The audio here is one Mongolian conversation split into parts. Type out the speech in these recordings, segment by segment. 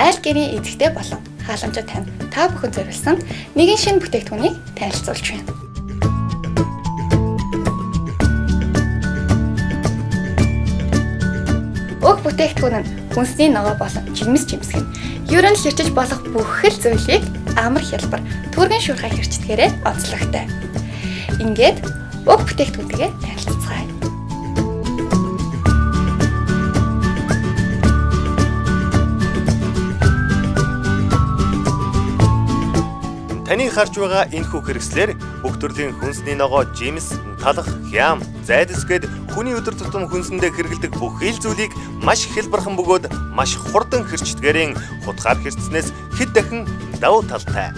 айл гэрийн эзэгтэй болон халамжид тань та бүхэн зориулсан нэгэн шинэ бүтээгдэхүүнийг танилцуулж байна. Уг бүтээгдэхүүн нь хүнсний ногоо болон жимс жимсгэн. Ер нь хэрчиж болох бүх л зүйлийг амар хялбар түргэн шуурхай хэрчдгээрээ онцлогтой. Ингээд уг бүтээгдэхүүнтэйгээ танилцацгаая. Таны харж байгаа энэхүү хэрэгслээр бүх төрлийн хүнсний ногоо, жимс, талах, хям, зайдас гээд хүний өдөр тутам хүнсэндээ хэрэглэдэг бүх ил зүйлийг маш хялбархан бөгөөд маш хурдан хэрчдгээрэн хутгаар хэрчснээс хэд дахин давуу талтай.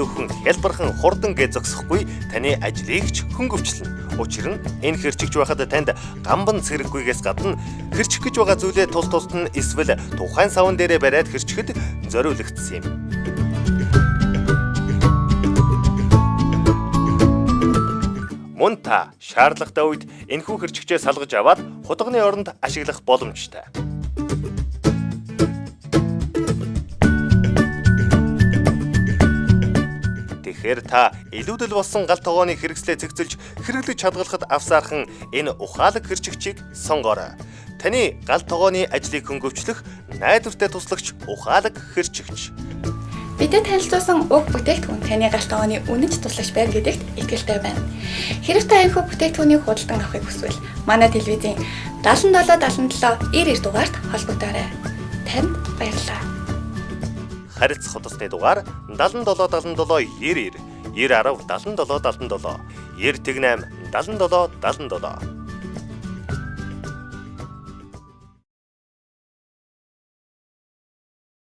Зөвхөн хялбархан хурдан гэж зогсохгүй таны ажлыг ч хөнгөвчлөнө. Учир нь энэ хэрчигч байхад танд гамбан цэрэггүйгээс гадна хэрчих гэж байгаа зүйлээ тус тусад нь эсвэл тухайн савн дээрээ бариад хэрчихэд зориулагдсан юм. Мөн та шаардлагатай үед энэхүү хэрчигчээ салгаж аваад хутганы оронд ашиглах боломжтой. Тэгэхээр та илүүдэл болсон гал тогооны хэрэгслээ зэгцэлж хэрэглэж хадгалахад авсаархан энэ ухаалаг хэрчигчийг сонгоорой. Таны гал тогооны ажлыг хөнгөвчлөх найдвартай туслагч ухаалаг хэрчигч. Бидэд танилцуулсан уг бүтээгдэхүүн таны гал тогооны үнэнч туслагч байна гэдэгт итгэлтэй байна. Хэрэв та энэхүү бүтээгдэхүүнийг худалдан авахыг хүсвэл манай телевизийн 77 77 90 дугаарт холбогдоорой. Танд баярлалаа. Харилцах хуудасны дугаар 77 77 90 90 10 77 77 90 8 77 77.